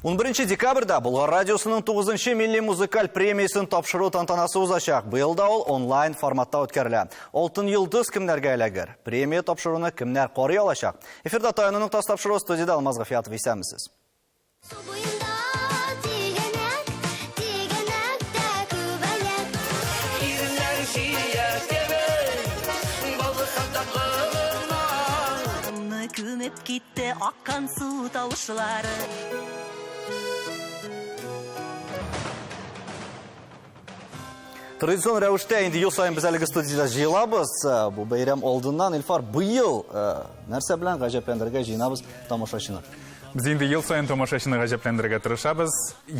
11 декабрьдә Болгар радиосының 9 милли музыкаль премиясен тапшыру тантанасы узачак. Быел да ул онлайн форматта үткәрелә. Алтын йолдыз кемнәргә эләгер? Премия тапшыруны кемнәр карый алачак? Эфирда Таяну ноктасы тапшыруы студиядә Алмаз Гафиятов исәнмесез. Су буенда тигәнәк, тигәнәктә күбәләк. Иреннәр чия кебек, баллы һәм татлы гына. Күмеп китте аккан су тавышлары. Традицион рәвештә инде ел саен без әлеге студиядә җыелабыз. Э, бу бәйрәм алдыннан Илфар быел э, нәрсә белән гаҗәпләндерергә җыенабыз тамашачыны? Без инде ел саен тамашачыны гаҗәпләндерергә тырышабыз.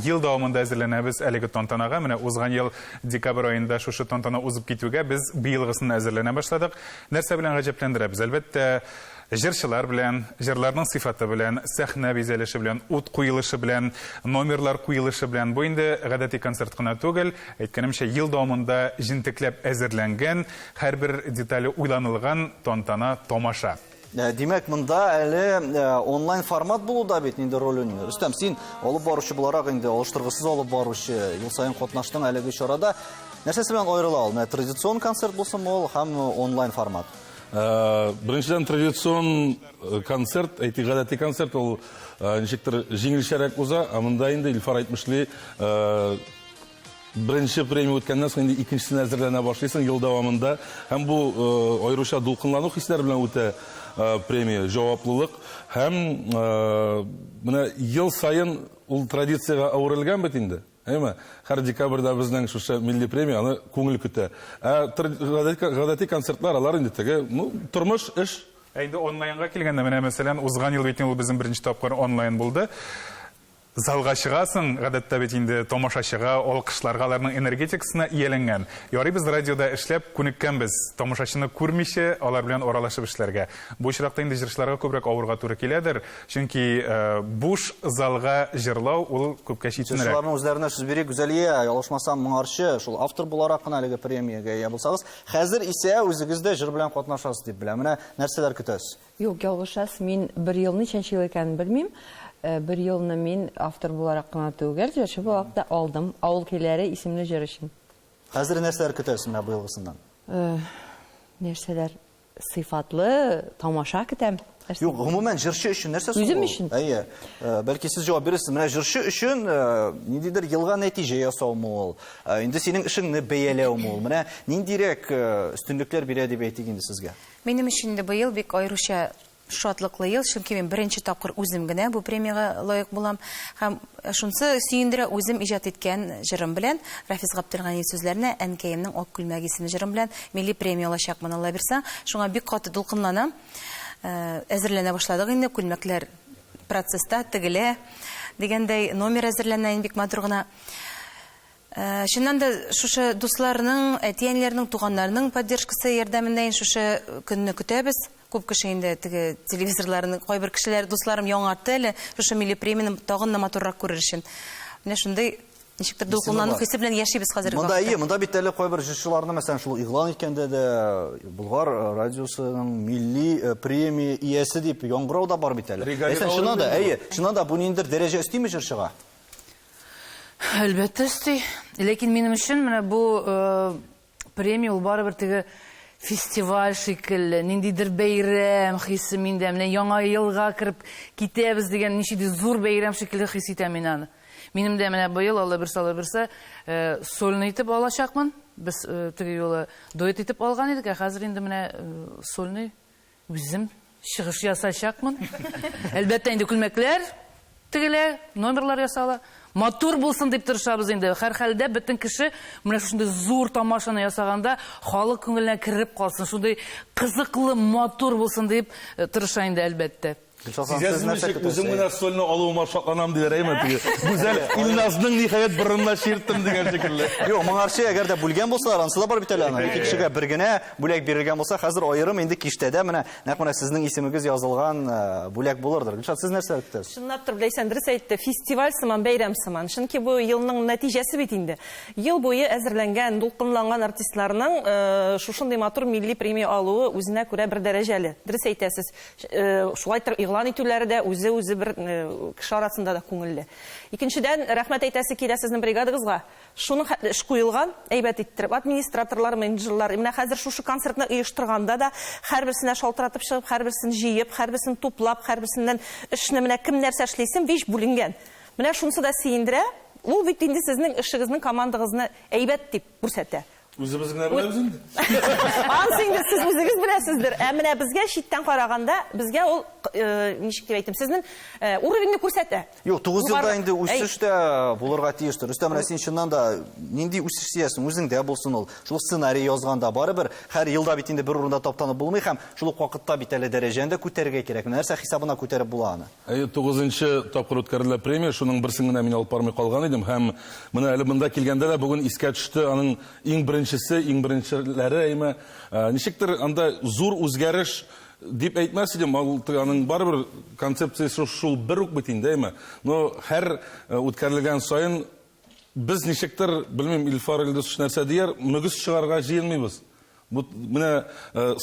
Ел дәвамында әзерләнәбез әлеге тантанага. Менә узган ел декабрь аенда шушы тантана узып китүгә без быелгысын әзерләнә башладык. Нәрсә белән гаҗәпләндерәбез? Әлбәттә, җырчылар белән, җырларның сыйфаты белән, сәхнә бизәлеше белән, ут куелышы белән, номерлар куелышы белән. Бу инде гадәти концерт кына түгел, әйткәнемчә, ел дәвамында җентекләп әзерләнгән, һәрбер детале уйланылган тантана, тамаша. Э, димәк, монда әле э, онлайн формат булу да бит нинди роль уйный. Рөстәм, син алып баручы буларак инде алыштыргысыз алып баручы, ел саен катнаштың әлеге чарада. Нәрсәсе белән аерыла ул? Менә традицион концерт булсынмы ул һәм онлайн формат? Э, беренчедән, традицион э, концерт, әйтик, гадәти концерт ул э, ничектер җиңелчәрәк уза, ә монда инде Илфар әйтмешли, беренче премия үткәннән соң инде икенчесенә әзерләнә башлыйсың ел дәвамында. Һәм бу аеруча дулкынлану хисләре белән үтә премия, җаваплылык һәм менә ел саен ул традициягә әверелгән бит инде. Әйме? Һәр декабрьдә безнең шушы милли премия, аны күңел көтә. Ә гадәти концертлар, алар инде теге, ну, тормыш, эш. Ә инде онлайнга килгәндә, менә мәсәлән, узган ел бит инде ул безнең беренче тапкыр онлайн булды. Залга чыгасың, гадәттә бит инде тамашачыга, алкышларга, аларның энергетикасына ияләнгән. Ярый без радиода эшләп күнеккәнбез, тамашачыны күрмичә, алар белән аралашып эшләргә. Бу очракта инде җырчыларга күбрәк авырга туры киләдер. Чөнки буш залга җырлау ул күпкә читенрәк. Җырчыларның үзләренә сүз бирик. Гүзәлия, ялгышмасам, моңарчы шул автор буларак кына әлеге премиягә ия булсагыз, хәзер исә үзегез дә җыр белән катнашасыз дип беләм. Менә нәрсәләр көтәсез? Юк, ялгышасыз. Мин бер елны, ничәнче ел икәнен белмим, бер елны мин автор буларак кына түгел, җырчы буларак та алдым. Авыл көйләре исемле җыр өчен. Хәзер нәрсәләр көтәсез менә быелгысыннан? Нәрсәләр? Сыйфатлы тамаша көтәм. Юк, гомумән җырчы өчен нәрсә соң? Үзем өчен? Әйе. Э, бәлки сез җавап бирерсез. Менә җырчы өчен э, ниндидер елга нәтиҗә ясаумы ул? Э, инде синең эшеңне бәяләүме ул? Менә ниндирәк өстенлекләр бирә дип әйтик инде сезгә? Минем өчен инде быел бик аеруча Шатлыклы ел, чөнки мин беренче тапкыр үзем генә бу премиягә лаек булам. Һәм шунысы сөендерә, үзем иҗат иткән җырым белән, Рафис Габделганиев сүзләренә Әнкәемнең ак күлмәге исемле җырым белән милли премия алачакмын, Алла бирсә. Шуңа бик каты дулкынланам. Әзерләнә башладык инде, күлмәкләр процесста тегелә дигәндәй, номер әзерләнә инде бик матур гына. Чыннан да, шушы дусларның, әти-әниләрнең, туганнарның поддержкасы ярдәмендә инде шушы көнне көтәбез. Күп кеше инде теге телевизорларны, кайбер кешеләр, дусларым яңартты әле, шушы милли премияне тагын да матуррак күрер өчен. Менә шундый ничектер дулкынлану хисе белән яшибез хәзерге Монда вакытта. ие, монда бит әле кайбер җырчыларны, мәсәлән, шул игълан иткәндә дә Болгар радиосының милли премия иясе дип яңгырау да бар бит әле. Мәсәлән, чыннан да, әйе, чыннан да бу ниндидер дәрәҗә өстиме җырчыга? Әлбәттә, өсти. Ләкин минем өчен менә бу премия ул барыбер теге фестиваль шикелле, ниндидер бәйрәм хисе миндә. Менә яңа елга кереп китәбез дигән ничек зур бәйрәм шикелле хис итәм мин аны. Минем дә менә быел, Алла бирсә, Алла бирсә, сольный итеп алачакмын. Без теге юлы дуэт итеп алган идек, ә хәзер инде менә сольный Үзем чыгыш ясачакмын. Әлбәттә, инде күлмәкләр тегелә, номерлар ясала. Матур булсын дип тырышабыз инде. Һәрхәлдә бөтен кеше менә шушындый зур тамашаны ясаганда халык күңеленә кереп калсын, шундый кызыклы, матур булсын дип э, тырыша инде, әлбәттә. Сизәсезме ничек, үзем генә сольны алуыма шатланам диләр, әйме теге. Гүзәл Илназның ниһаять борынына чирттем дигән шикелле. Юк, моңарчы әгәр дә бүлгән булсалар, анысы да бар бит әле аның. Ике кешегә бер генә Бүләк бирелгән булса, хәзер аерым инде киштәдә менә нәкъ менә сезнең исемегез язылган э, бүләк булырдыр. Гөлшат, сез нәрсә көтәсез? Чынлап торып, Ләйсән дөрес әйтте, фестиваль сыман, бәйрәм сыман. Чөнки бу елның нәтиҗәсе бит инде. Ел буе әзерләнгән, дулкынланган артистларның э, шушындый матур милли премия алуы үзенә күрә бер дәрәҗәле. Дөрес әйтәсез. Э, шулай итеп игълан Игълан итүләре дә үзе үзе бер кеше арасында да күңелле. Икенчедән, рәхмәт әйтәсе килә сезнең бригадагызга. Шуның хәтле эш куелган, әйбәт иттереп, администраторлар, менеджерлар. Менә хәзер шушы концертны оештырганда да һәрберсенә шалтыратып чыгып, һәрберсен җыеп, һәрберсен туплап, һәрберсеннән эшне менә кем нәрсә эшлисен, биш бүленгән. Менә шунысы да сөендерә. Ул бит инде сезнең эшегезнең, командагызны әйбәт дип күрсәтә. Үзебез генә беләбез инде. Ансы инде сез үзегез беләсездер. Ә менә безгә читтән караганда, безгә ул, ничек дип әйтим, сезнең уровеньне күрсәтә. Юк, 9 елда инде үсеш тә булырга тиештер. Рөстәм, менә син чыннан да нинди үсеш сизәсең? Үзеңдә булсын ул. Шул сценарий язганда барыбер һәр елда бит инде бер урында таптанып булмый һәм шул ук вакытта бит әле дәрәҗәне дә күтәрергә кирәк. Менә нәрсә хисабына күтәреп була аны? Әйе, тугызынчы тапкыр үткәрелә премия, шуның берсен генә мин алып бармый калган идем. Һәм менә әле монда килгәндә дә бүген искә төште аның иң беренчесе, иң беренчеләре, әйме. Ничектер анда зур үзгәреш дип әйтмәс идем, ул аның барыбер концепциясе шул бер үк бит инде, әйме. Но һәр үткәрелгән саен без ничектер, белмим, Илфар Илдусович нәрсә дияр, мөгез чыгарга җыенмыйбыз. Бу менә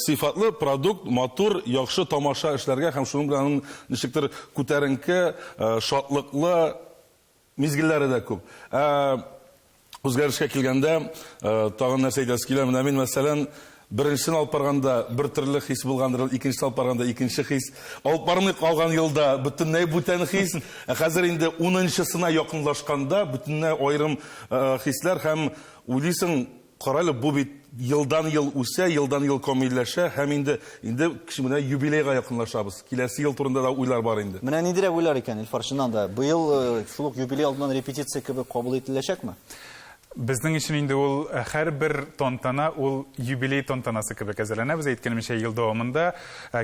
сыйфатлы продукт, матур, яхшы тамаша эшләргә һәм шуның белән аның ничектер күтәренке, шатлыклы мизгелләре дә күп. Ә үзгәрешкә килгәндә, тагын нәрсә әйтәсе килә, менә мин, мәсәлән, беренчесен алып барганда бер төрле хис булгандыр, икенчесен алып барганда икенче хис. Алып бармый калган елда бөтенләй бүтән хис. Ә хәзер инде унынчысына якынлашканда бөтенләй аерым хисләр һәм уйлыйсың, Карале, бу бит елдан-ел үсә, елдан-ел камилләшә һәм инде, инде менә юбилейга якынлашабыз. Киләсе ел турында да уйлар бар инде. Менә ниндирәк уйлар икән, Илфар, чыннан да, быел шул ук юбилей алдыннан репетиция кебек кабул ителәчәкме? Безнең өчен инде ул һәрбер тантана ул юбилей тантанасы кебек әзерләнәбез, әйткәнемчә, ел дәвамында.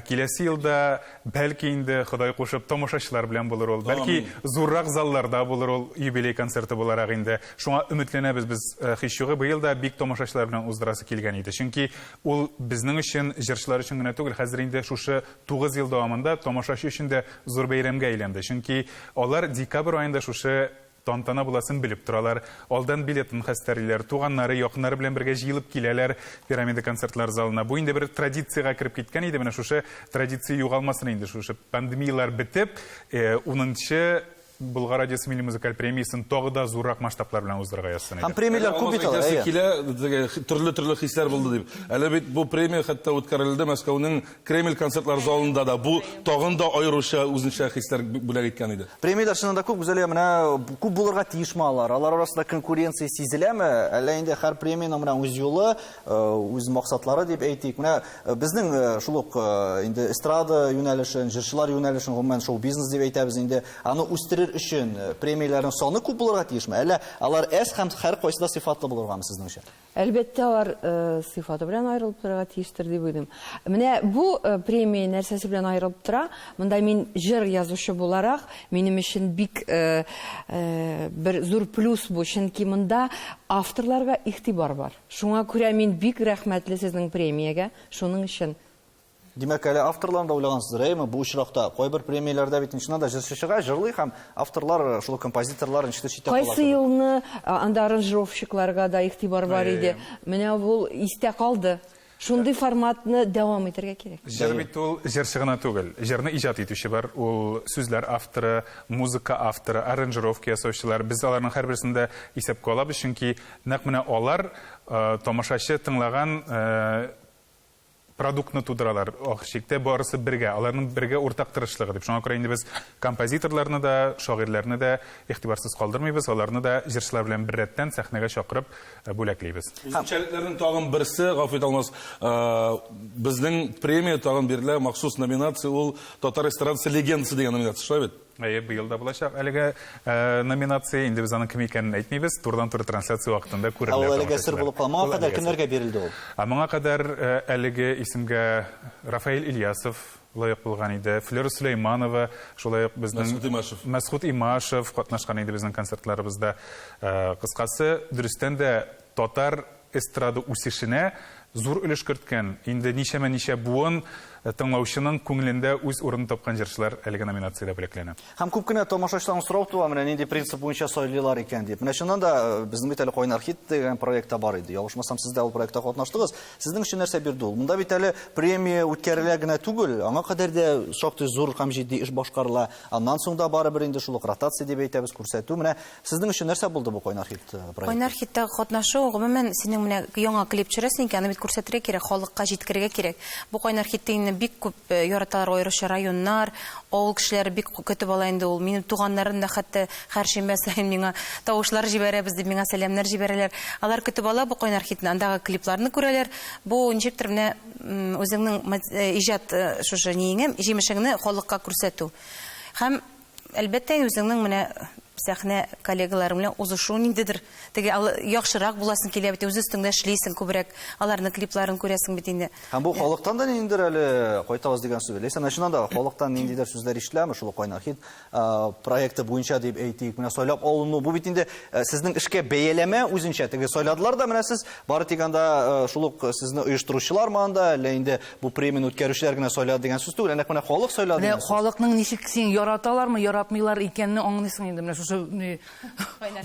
Киләсе елда Бәлки инде, Ходай кушып, тамашачылар белән булыр ул. Бәлки, зуррак залларда булыр ул юбилей концерты буларак инде. Шуңа өметләнәбез без, һич югы, быел да бик тамашачылар белән уздырасы килгән иде. Чөнки ул безнең өчен, җырчылар өчен генә түгел, хәзер инде шушы 9 ел дәвамында тамашачы өчен дә зур бәйрәмгә әйләнде. Чөнки алар декабрь аенда шушы Тантана буласын белеп торалар. Алдан билетын хәстәрлиләр. Туганнары, якыннары белән бергә җыелып киләләр Пирамида концертлар залына. Бу инде бер традициягә кереп киткән иде. Менә шушы традиция югалмасын инде. Шушы пандемияләр бетеп, унынчы Болгар радиосы милли музыкаль премиясен тагы да зуррак масштаблар белән уздырырга язсын иде. Һәм премияләр күп бит алар, әйе. Килә, төрле-төрле хисләр булды дип. Әле бит бу премия хәтта үткәрелде Мәскәүнең Кремль концертлар залында да. Бу тагын да аеруча үзенчә хисләр бүләк иткән иде. Премияләр чыннан да күп, Гүзәлия, менә күп булырга тиешме алар? Алар арасында конкуренция сизеләме? Әллә инде һәр премиянең менә үз юлы, үз максатлары дип әйтик. Менә безнең шул ук инде эстрада юнәлешен, җырчылар юнәлешен, гомумән шоу-бизнес дип әйтәбез инде. Аны үстерер өчен премияләрнең саны күп булырга тиешме? Әллә алар әз һәм һәркайсы да сыйфатлы булыргамы сезнеңчә? Әлбәттә, алар сыйфаты белән аерылып торырга тиештер дип уйлыйм. Менә бу премия нәрсәсе белән аерылып тора? Монда мин җыр язучы буларак, минем өчен бик бер зур плюс бу, чөнки монда авторларга игътибар бар. Шуңа күрә мин бик рәхмәтле сезнең премиягә, шуның өчен. Димәк, әле авторларны да уйлагансыздыр, әйеме? Бу очракта кайбер премияләрдә бит чыннан да җырчы чыга, җырлый һәм авторлар, шул ук композиторлар ничектер читтә кала. Кайсы елны анда аранжировщикларга да игътибар бар иде. Менә ул истә калды. Шундый форматны дәвам итәргә кирәк. Җыр бит ул җырчы гына түгел. Җырны иҗат итүче бар, ул сүзләр авторы, музыка авторы, аранжировка ясаучылар. Без аларның һәрберсен дә исәпкә алабыз, чөнки нәкъ менә алар тамашачы тыңлаган продуктны тудыралар. Ахыр чиктә барысы бергә, аларның бергә уртак тырышлыгы дип. Шуңа күрә инде без композиторларны да, шагыйрьләрне дә игътибарсыз калдырмыйбыз, аларны да җырчылар белән беррәттән сәхнәгә чакырып бүләклибез. Үзенчәлекләрнең тагын берсе, гафу ит, Алмаз, безнең премия тагын бирелә, махсус номинация, ул Татар эстрадасы легендасы дигән номинация, шулай бит? Әйе, быел да булачак әлеге номинация. Инде без аның кем икәнен әйтмибез. Турыдан-туры трансляция вакытында күрерләр. Ә ул әлегә сер булып кала. Моңа кадәр кемнәргә бирелде ул? Ә моңа кадәр әлеге исемгә Рафаэль Ильясов лаек булган иде. Флера Сөләйманова, шулай ук безнең Мәсгут Имашев. Мәсгут Имашев катнашкан иде безнең концертларыбызда. Кыскасы, дөрестән дә татар эстрада үсешенә зур өлеш керткән, инде ничәмә-ничә буын тыңлаучының күңелендә үз урынын тапкан җырчылар әлеге номинациядә бүләкләнә. Һәм күп кенә тамашачыларның сорау туа, менә нинди принцип буенча сайлыйлар икән дип. Менә чыннан да безнең бит әле Кайнар хит дигән проект та бар иде. Ялгышмасам, сез дә ул проектта катнаштыгыз. Сезнең өчен нәрсә бирде ул? Монда бит әле премия үткәрелә генә түгел, аңа кадәр дә шактый зур һәм җитди эш башкарыла. Аннан соң да барыбер инде шул ук ротация дип әйтәбез, күрсәтү. Менә сезнең өчен нәрсә булды бу Кайнар хит проекты? Кайнар хитта катнашу, гомумән, синең менә яңа клип төшерәсең икән, аны бит күрсәтергә кирәк, халыкка җиткерергә кирәк. Бу Кайнар хитны инде бик күп яраталар, аеруча районнар, авыл кешеләре бик көтеп ала инде ул. Минем туганнарым да хәтта һәр шимбә саен миңа тавышлар җибәрәбез дип, миңа сәламнәр җибәрәләр. Алар көтеп ала бу Кайнар хитны, андагы клипларны күрәләр. Бу ничектер менә үзеңнең иҗат шушы ниеңе, җимешеңне халыкка күрсәтү. Һәм әлбәттә, инде үзеңнең менә сәхнә коллегаларың белән узышу ниндидер теге яхшырак буласың килә бит, үз өстеңдә эшлисең күбрәк, аларның клипларын күрәсең бит инде. Һәм бу халыктан да ниндидер әле кайтаваз дигән сүз. Ләйсән, чыннан да халыктан ниндидер сүзләр ишетеләме шул Кайнар хит проекты буенча дип әйтик, менә сайлап алыну, бу бит инде сезнең эшкә бәяләмә үзенчә, теге сайладылар да, менә сез бары тик анда шул ук сезне оештыручылармы анда, әллә инде бу премияне үткәрүчеләр генә сайлады дигән сүз түгел, нәкъ менә халык сайлады дигән сүз. Халыкның ничек син яраталармы, яратмыйлар икәнне аңлыйсың инде менә шушы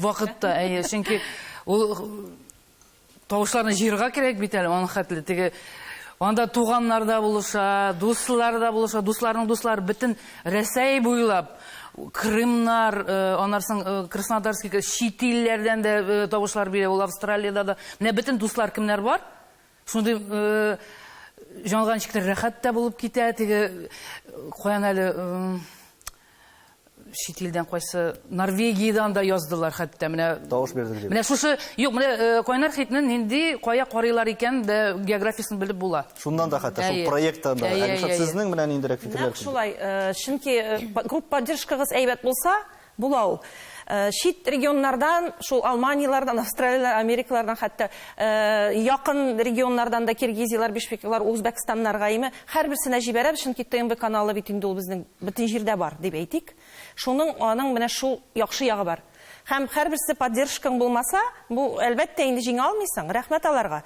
вакытта, әйе, чөнки ул тавышларны җыярга кирәк бит әле, аның хәтле теге анда туганнар да булыша, дуслар да булыша, дусларның дуслары бөтен Рәсәй буйлап, Крымнар, аннан соң Краснодарский, чит илләрдән дә тавышлар бирә, ул Австралиядә дә. Менә бөтен дуслар кемнәр бар? Шундый җанга ничектер рәхәт тә булып китә, теге каян әле чит илдән кайсы Норвегиядән дә яздылар хәтта менә тавыш бирдек дип. Менә шушы юк, менә Кайнар хитне нинди кая карыйлар икән дә географиясен белеп була. Шуннан да хәтта шул проекттан да. Әлшат, сезнең менә ниндирәк фикерләр? Нәкъ шулай, чөнки группа поддержкагыз әйбәт булса, була ул. Чит регионнардан, шул Алманияләрдән, Австралияләр, Америкалардан хәтта якын регионнардан да Киргизияләр, Бишкеклар, Узбекстаннарга име, һәрберсенә җибәрәбез, чөнки ТНВ каналы бит инде ул безнең бөтен җирдә бар, дип әйтик. Шуның аның менә шул яхшы ягы бар. Һәм һәрберсе поддержкаң булмаса, бу әлбәттә инде җиңә алмыйсың. Рәхмәт аларга.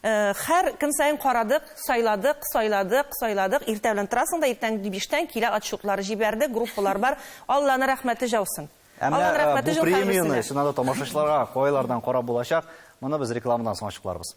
Һәр көн саен карадык, сайладык, сайладык, сайладык. Иртә белән торасың да, иртәнге биштән килә отчетлар җибәрдек, группалар бар. Алланың рәхмәте җаусын. Ә менә бу премияне чыннан да тамашачыларга кайлардан карап булачак, моны без рекламадан соң ачыкларбыз.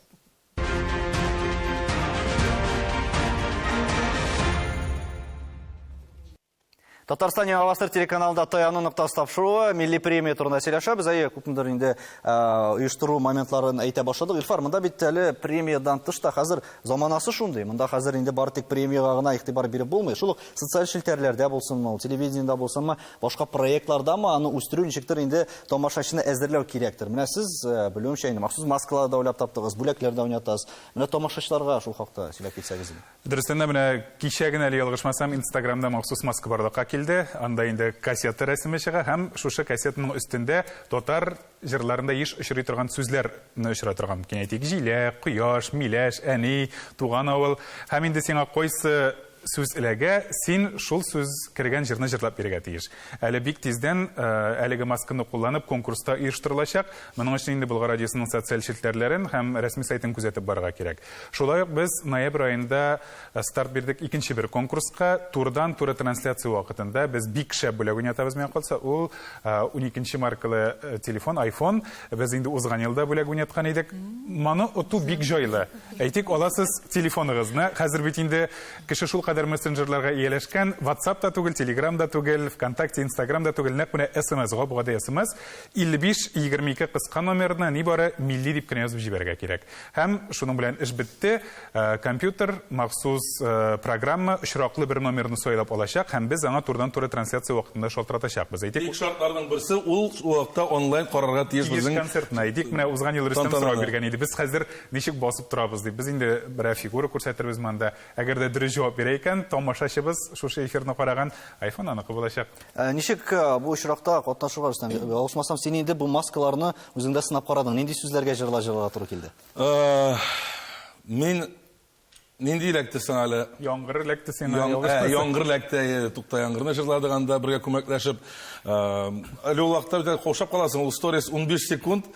Татарстан Яңа гасыр телеканалында Таяну ноктасы тапшыруы милли премия турында сөйләшәбез. Әйе, күпмедер инде оештыру моментларын әйтә башладык. Илфар, монда бит әле премиядан тыш та хәзер заманасы шундый. Монда хәзер инде бары тик премиягә гына игътибар биреп булмый. Шул ук социаль челтәрләрдә булсынмы, телевидениедә булсынмы, башка проектлардамы, аны үстерү ничектер инде тамашачыны әзерләү кирәктер. Менә сез, белүемчә, инде махсус маскалар да уйлап таптыгыз, бүләкләр дә уйнатасыз. Менә тамашачыларга шул хакта сөйләп китсәгез иде. Дөрестән дә, менә кичә генә әле ялгышмасам, Инстаграмда махсус маска барлыкка килде. Анда инде кассета рәсеме чыга һәм шушы кассетаның өстендә татар җырларында еш очрый торган сүзләрне очратырга мөмкин. Әйтик, җиләк, кояш, миләш, әни, туган авыл. Һәм инде сиңа кайсы сүз эләгә, син шул сүз кергән җырны җырлап бирергә тиеш. Әле бик тиздән әлеге масканы кулланып конкурс та оештырылачак. Моның өчен инде Болгар радиосының социаль челтәрләрен һәм рәсми сайтын күзәтеп барырга кирәк. Шулай ук без ноябрь аенда старт бирдек икенче бер конкурска. Турыдан-туры трансляция вакытында без бик шәп бүләк уйнатабыз, миңа калса, ул уникенче маркалы телефон, iPhone. Без инде узган елда бүләк уйнаткан идек. Моны оту бик җайлы. Әйтик, аласыз телефоныгызны. Хәзер бит инде кеше шулкадәр мессенджерларга ияләшкән. WhatsApp та түгел, Telegram да түгел, ВКонтакте, Instagram да түгел, нәкъ менә SMS, гап-гади SMS. 55 22 кыска номерына нибары милли дип кенә язып җибәрергә кирәк. Һәм шуның белән эш бетте. Компьютер, махсус программа очраклы бер номерны сайлап алачак һәм без аңа турыдан-туры трансляция вакытында шалтыратачакбыз. Әйтик, Тик шартларның берсе, ул вакытта онлайн карарга тиеш Тиеш безнең концертны. Әйтик, менә узган ел Рөстәм сорау тантананы. биргән иде. Без хәзер ничек басып торабыз дип. Без инде берәр фигура күрсәтербез монда. Әгәр дә дөрес җавап бирә икән, тамашачыбыз шушы эфирны караган, iPhone аныкы булачак. Ничек бу очракта катнашырга, Рөстәм? Ялгышмасам, син инде бу маскаларны үзең дә сынап карадың. Нинди сүзләргә җырлар җырларга туры килде? Мин Нинди эләкте соң әле? Яңгыр эләкте сиңа. Яңгыр эләкте, тукта яңгырны җырладык анда бергә күмәкләшеп. Әле ул вакытта бит каушап каласың, ул сторис 15 секунд.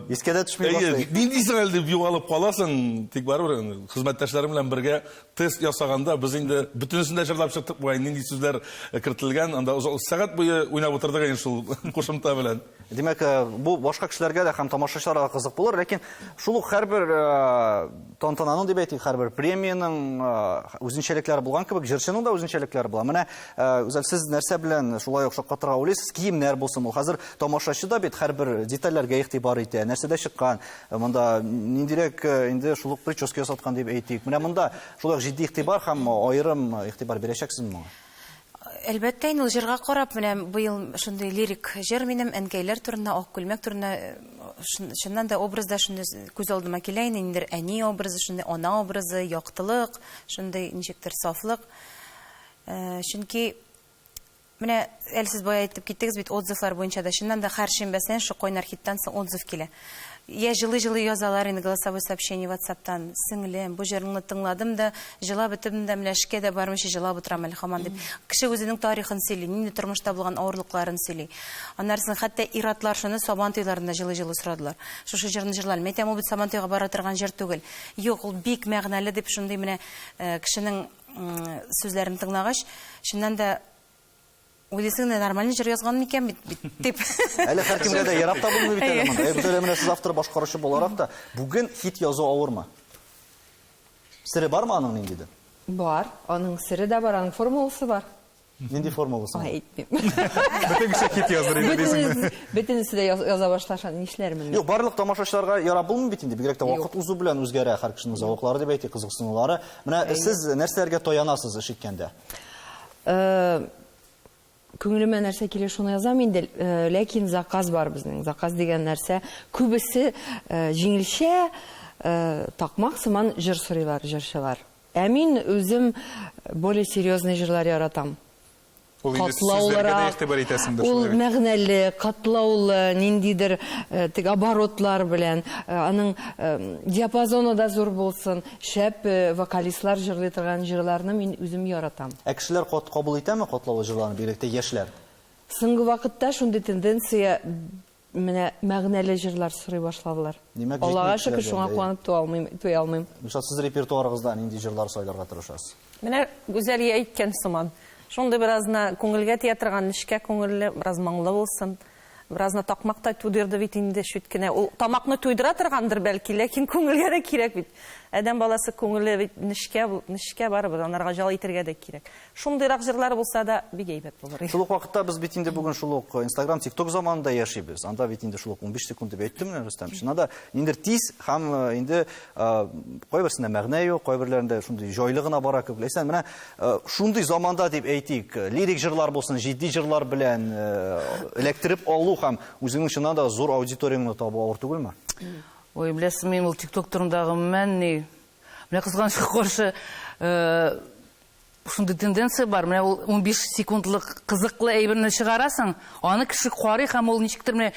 Искә дә төшми башлый. Нинди соң әле дип югалып каласың, тик барыбер хезмәттәшләрем белән бергә тест ясаганда без инде бөтенесен дә җырлап чыктык бугай, нинди сүзләр кертелгән, анда озак сәгать буе уйнап утырдык инде шул кушымта белән. Димәк, бу башка кешеләргә дә һәм тамашачыларга кызык булыр, ләкин шул ук һәрбер тантананың дип әйтик, һәрбер премиянең үзенчәлекләре булган кебек, җырчының да үзенчәлекләре була. Менә, Гүзәл, сез нәрсә белән шулай ук шаккатырга уйлыйсыз? Киемнәр булсын ул. Хәзер тамашачы да бит һәрбер детальләргә игътибар итә. Нәрсәдә чыккан, монда ниндирәк инде шул ук прическа ясаткан дип әйтик. Менә монда шулай ук җитди игътибар һәм аерым игътибар бирәчәксезме моңа? Әлбәттә инде, ул җырга карап, менә быел шундый лирик җыр минем, әнкәйләр турында, ак күлмәк турында, чыннан да образ да шундый күз алдыма килә инде, ниндидер әни образы, шундый ана образы, яктылык, шундый ничектер сафлык. Чөнки менә әле сез бая әйтеп киттегез бит, отзывлар буенча да, чыннан да һәр шимбә саен шул кайнар хиттан соң отзыв килә. Я җылый-җылый язалар инде голосовой сообщение ватсаптан. Сеңлем, бу җырыңны тыңладым да, җылап беттем дә, менә эшкә дә бармыйча җылап утырам әле һаман дип. Кеше үзенең тарихын сөйли, нинди тормышта булган авырлыкларын сөйли. Аннары соң хәтта ир-атлар шуны Сабан туйларында җылый-җылый сорадылар. Шушы җырны җырла әле. Мин әйтәм, ул бит Сабан туйга бара торган җыр түгел. Юк, ул бик мәгънәле дип шундый менә кешенең сүзләрен тыңлагач, чыннан да Уйлыйсың да, нормальный җыр язган микән бит, бит дип. Әле һәркемгә дә ярап та булмый бит әле монда. Гүзәл, менә сез автор башкаручы буларак та, бүген хит язу авырмы? Сере бармы аның ниндидер? Бар. Аның сере дә бар, аның формуласы бар. Нинди формуласы? Ай, әйтмим. Бөтен кеше хит яздыр инде дисеңме? Бөтенесе дә яза башлаша, нишләрмен? Юк, барлык тамашачыларга ярап булмый бит инде, бигрәк тә вакыт узу белән үзгәрә һәр кешенең зәвыклары дип әйтик, кызыксынулары. Менә сез нәрсәләргә таянасыз эш иткәндә? Күңелемә нәрсә килә, шуны язам инде. Ләкин заказ бар безнең. Заказ дигән нәрсә, күбесе җиңелчә такмак сыман җыр сорыйлар җырчылар. Ә мин үзем более серьезный җырлар яратам. Ул инде сүзләргә дә игътибар итәсеңдер. Ул мәгънәле, катлаулы, ниндидер теге оборотлар белән, аның диапазоны да зур булсын. Шәп вокалистлар җырлый торган җырларны мин үзем яратам. Ә кешеләр кабул итәме катлаулы җырларны, бигрәк тә яшьләр? Соңгы вакытта шундый тенденция, менә мәгънәле җырлар сорый башладылар. Димәк, Аллага җитми шөкер, кешеләргә шуңа инде, куанып туя алмыйм, туя алмыйм. Гөлшат, сез репертуарыгызда нинди җырлар сайларга тырышасыз? Менә Гүзәлия әйткән сыман. Шундый бераз гына күңелгә тия торган, нечкә күңелле, бераз моңлы булсын. Бераз гына такмак та тудырды бит инде, чүт кенә. Ул тамакны туйдыра торгандыр бәлки, ләкин күңелгә дә кирәк бит. Адәм баласы күңеле бит нечкә, нечкә барыбер, анарга җал итергә дә кирәк. Шундыйрак җырлар булса да бик әйбәт булыр иде. Шул ук вакытта без бит инде бүген шул ук Инстаграм, ТикТок заманында яшибез. Анда бит инде шул ук 15 секунд дип әйттем менә Рөстәм. Чыннан да ниндидер тиз һәм инде кайберсендә мәгънә юк, кайберләрендә шундый җайлы гына бара кебек. Ләйсән, менә шундый заманда дип әйтик, лирик җырлар булсын, җитди җырлар белән эләктереп алу һәм үзеңнең чыннан да зур аудиторияңне табу авыр түгелме? Ой, беләсеңме, мин ул ТикТок турында гомумән ни, менә кызганычка каршы, шундый тенденция бар, менә ул 15 секундлык кызыклы әйберне чыгарасың, аны кеше карый һәм ул ничектер менә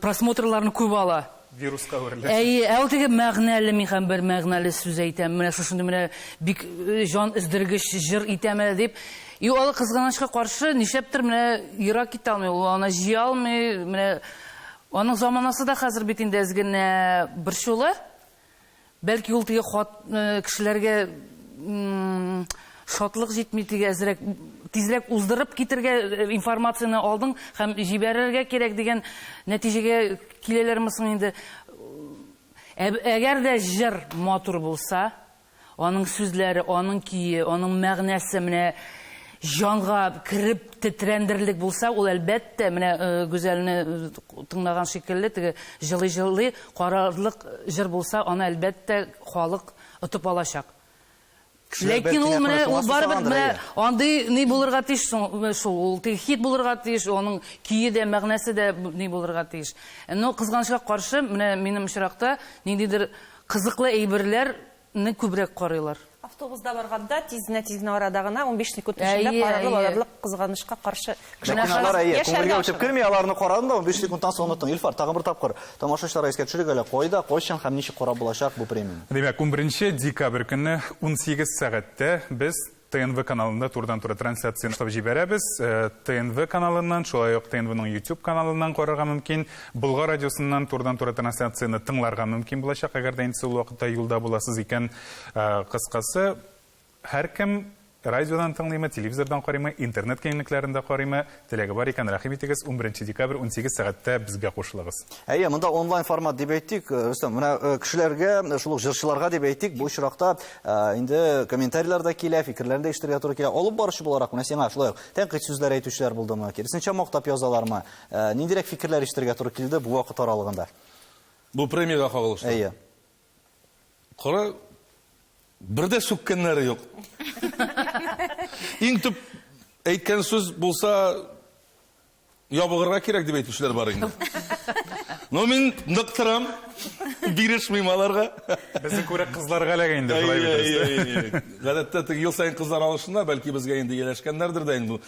просмотрларны күп ала. Вируска әверелә. Әйе, ә ул теге мәгънәле, мин һәм бер мәгънәле сүз әйтәм, менә шушындый менә бик җан өздергеч җыр итәм әле дип. И ул кызганычка каршы нишләптер менә ерак китә алмый, ул аны җыя алмый, менә аның заманасы да хәзер бит инде әз генә борчулы. Бәлки ул теге хат кешеләргә шатлык җитми, теге әзрәк тизрәк уздырып китергә информацияне алдың һәм җибәрергә кирәк дигән нәтиҗәгә киләләрме соң инде? Әгәр дә җыр матур булса, аның сүзләре, аның көе, аның мәгънәсе менә җанга кереп тетрәндерерлек булса, ул әлбәттә, менә Гүзәлне тыңлаган шикелле, теге җылый-җылый карарлык җыр булса, аны әлбәттә халык отып алачак. Кешеләр Ләкин бәлки ул нәкъ менә менә ул шуңа барыбер сусагандыр, менә әйе. андый ни булырга тиеш соң шул, ул теге хит булырга тиеш, аның көе дә, мәгънәсе дә ни булырга тиеш. Но кызганычка каршы, менә минем очракта ниндидер кызыклы әйберләр не күбрәк карыйлар. Автобуста барганда тиз генә, тиз генә арада гына, 15 секунд эчендә Әйе, карарлык, әйе. алырлык, кызганычка каршы. Ләкин алар әйе, Яшәргә күңелгә үтеп ашыга. керми, аларны карадың да 15 секундтан соң оныттың. Илфар, тагын бер тапкыр тамашачыларга искә төшерик әле, кайда, кайчан һәм ничек карап булачак бу премияне? Димәк, 11 декабрь көнне 18 сәгатьтә без ТНВ каналында турыдан-туры трансляцияне башлап җибәрәбез. ТНВ каналыннан, шулай ук ТНВның YouTube каналыннан карарга мөмкин. Болгар радиосыннан турыдан-туры трансляцияне тыңларга мөмкин булачак, әгәр дә инде сез ул вакытта юлда буласыз икән. Кыскасы, һәркем радиодан тыңлыймы, телевизордан карыймы, интернет киңлекләрендә карыймы, теләге бар икән, рәхим итегез, 11 декабрь 18 сәгатьтә безгә кушылыгыз. Әйе, монда онлайн формат дип әйтик, Рөстәм, менә кешеләргә, шул ук җырчыларга дип әйтик, бу очракта инде комментарийлар да килә, фикерләрен дә ишетергә туры килә. Алып баручы буларак, менә сиңа шулай ук тәнкыйть сүзләр әйтүчеләр булдымы? Киресенчә мактап язалармы? Ниндирәк фикерләр ишетергә туры килде бу вакыт аралыгында? Бу премиягә кагылышлы. Әйе. Кара, бер дә сүккәннәре юк. Иң төп әйткән сүз булса, ябыгырга кирәк дип әйтүчеләр бар инде. Но мин нык торам, бирешмим аларга. Безнең күбрәк кызларга эләгә инде, шулай бит, Әйе, Рөстәм. әйе, әйе. Гадәттә теге ел саен кызлар алышына, бәлки безгә инде ияләшкәннәрдер дә инде.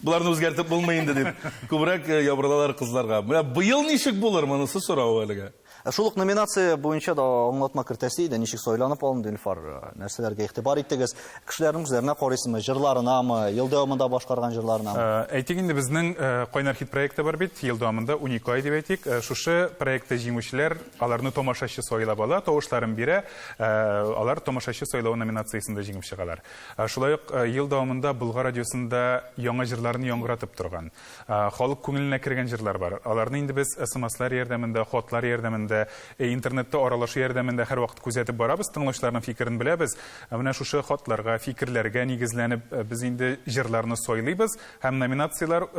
Боларны үзгәртеп булмый инде дип, күбрәк ябырылалар кызларга. Менә быел ничек булыр, монысы сорау әлегә. Шул ук номинация буенча да аңлатма кертәсе иде, ничек сайланып алынды, Илфар, нәрсәләргә игътибар иттегез? Кешеләрнең үзләренә карыйсызмы, җырларынамы, ел дәвамында башкарган җырларынамы? Әйтик инде, безнең Кайнар хит проекты бар бит, ел дәвамында 12 ай дип әйтик. Шушы проектта җиңүчеләр, аларны тамашачы сайлап ала, тавышларын бирә, алар тамашачы сайлау номинациясендә җиңеп чыгалар. Шулай ук ел дәвамында Болгар радиосында яңа җырларны яңгыратып торган, халык күңеленә кергән җырлар бар. Аларны инде без смслар ярдәмендә, хатлар ярдәмендә, интернетта аралашу ярдәмендә һәрвакыт күзәтеп барабыз, тыңлаучыларның фикерен беләбез. Менә шушы хатларга, фикерләргә нигезләнеп, без инде җырларны сайлыйбыз һәм номинацияләр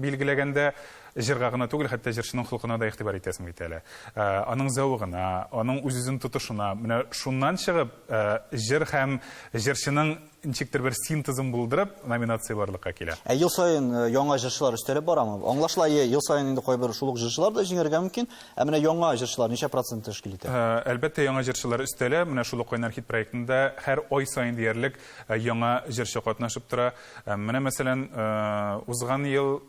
билгеләгәндә җырга гына түгел, хәтта җырчының холкына да игътибар итәсең бит әле. Аның зәвыгына, аның үз-үзен тотышына, менә шуннан чыгып, җыр һәм җырчының ничектер бер синтезын булдырып, номинация барлыкка килә. Ә ел саен яңа җырчылар өстәлеп барамы? Аңлашыла, ел саен инде кайбер шул ук җырчылар да җиңәргә мөмкин. Ә менә яңа җырчылар ничә процент тәшкил итә? Әлбәттә, яңа җырчылар өстәлә. Менә шул ук Кайнар хит проектында һәр ай саен диярлек яңа җырчы катнашып тора. Менә мәсәлән, узган ел,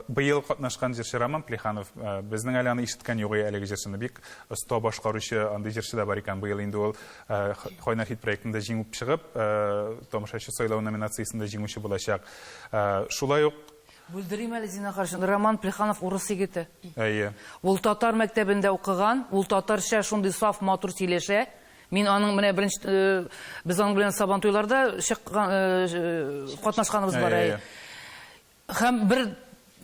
быел катнашкан җырчы Роман Плеханов, безнең әле аны ишеткән юк әлеге җырчыны, бик оста башкаручы андый җырчы да бар икән. Быел инде ул Кайнар хит проектында җиңеп чыгып, тамашачы сайлау номинациясендә җиңүче булачак. Шулай ук Бүлдерим әле, Зина Харшин. Роман Плеханов урыс егете. Әйе. Ул татар мәктәбендә укыган, ул татарча шундый саф, матур сөйләшә. Мин аның менә беренче, без аның белән Сабантуйларда чыккан, катнашканыбыз бар, Әйе, әйе. Һәм бер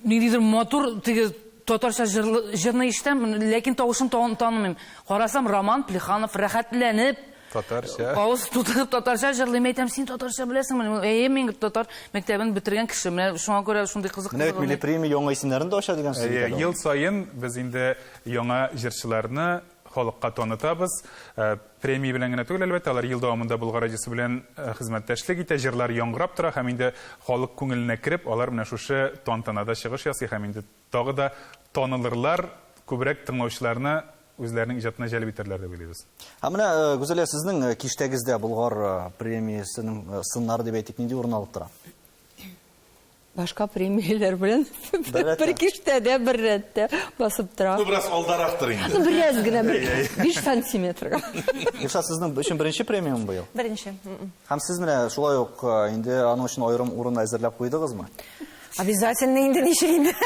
ниндидер матур теге татарча җырны ишетәм, ләкин тавышын танымыйм. Карасам, Роман Плеханов рәхәтләнеп татарча авыз тутырып татарча җырлый. Мин әйтәм, син татарча беләсеңме? Әйе, мин татар мәктәбен бетергән кеше. Менә шуңа күрә шундый кызык Менә бит кызык милли премия яңа исемнәрен дә ача дигән сүз Әйе, бит әле ул. ел саен без инде яңа җырчыларны халыкка танытабыз. Премия белән генә түгел, әлбәттә, алар ел дәвамында Болгар радиосы белән хезмәттәшлек итә, җырлар яңгырап тора һәм инде халык күңеленә кереп, алар менә шушы тантанада чыгыш ясый һәм инде тагы да танылырлар, күбрәк тыңлаучыларны үзләренең иҗатына җәлеп итәрләр дип уйлыйбыз. Һәм менә Гүзәлия, сезнең киштәгездә Болгар премиясенең сыннары дип әйтик, нинди урын алып тора? Башка премияләр белән Бер рәттә. бер киштәдә, бер рәттә басып тора. Ну, бераз алдарактыр инде. Ну, бераз генә, бер 5 сантиметрга. Илшат, сезнең өчен беренче премиям быел? Беренче. Һәм сез менә шулай ук инде аның өчен аерым урын әзерләп куйдыгызмы? Обязательно инде, ничек инде?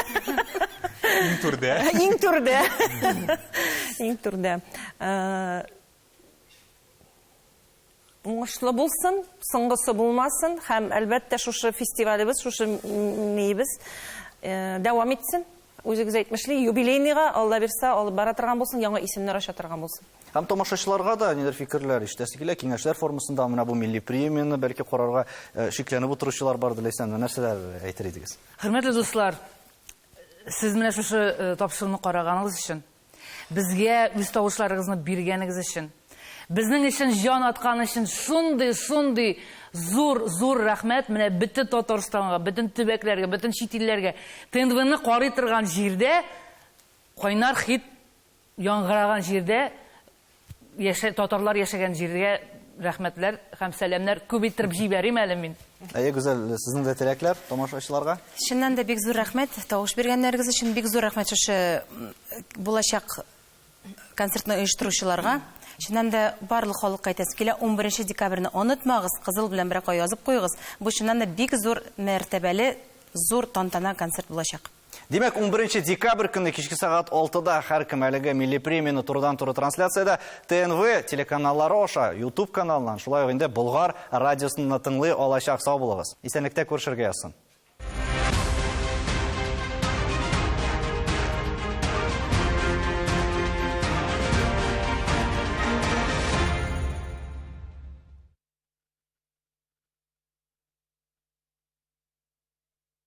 Иң түрдә. Иң түрдә. Иң түрдә. Уңышлы булсын, соңгысы булмасын һәм әлбәттә шушы фестивалебез, шушы ниебез дәвам итсен. Үзегез әйтмешли, юбилейныйга Алла бирсә алып бара торган булсын, яңа исемнәр ача торган булсын. Һәм тамашачыларга да нидер фикерләр ишетәсе килә, киңәшләр формасында менә бу милли премияне бәлки карарга шикләнеп утыручылар бар, Ләйсән, нәрсәләр әйтер идегез? Хөрмәтле дуслар, сез менә шушы тапшыруны караганыгыз өчен, безгә үз тавышларыгызны биргәнегез өчен, безнең өчен җан аткан өчен шундый, шундый зур, зур рәхмәт менә бөтен Татарстанга, бөтен төбәкләргә, бөтен чит илләргә. ТНВны карый торган җирдә, кайнар хит яңгыраган җирдә, татарлар яшәгән җиргә рәхмәтләр һәм сәламнәр күп иттереп җибәрим әле мин. Әйе, Гүзәл, сезнең дә теләкләр тамашачыларга? Чыннан да бик зур рәхмәт тавыш биргәннәрегез өчен, бик зур рәхмәт шушы булачак концертны оештыручыларга. Чыннан да барлык халыкка әйтәсем килә, 11 декабрьне онытмагыз, кызыл белән берәр кая язып куегыз. Бу чыннан да бик зур мәртәбәле, зур тантана концерт булачак. Димәк, 11 декабрь көнне кичке сәгать 6-да һәркем әлеге милли премияне турыдан-туры трансляциядә ТНВ телеканаллары аша, YouTube каналыннан, шулай ук инде Болгар радиосыннан тыңлый алачак. Сау булыгыз. Исәнлектә күрешергә язсын.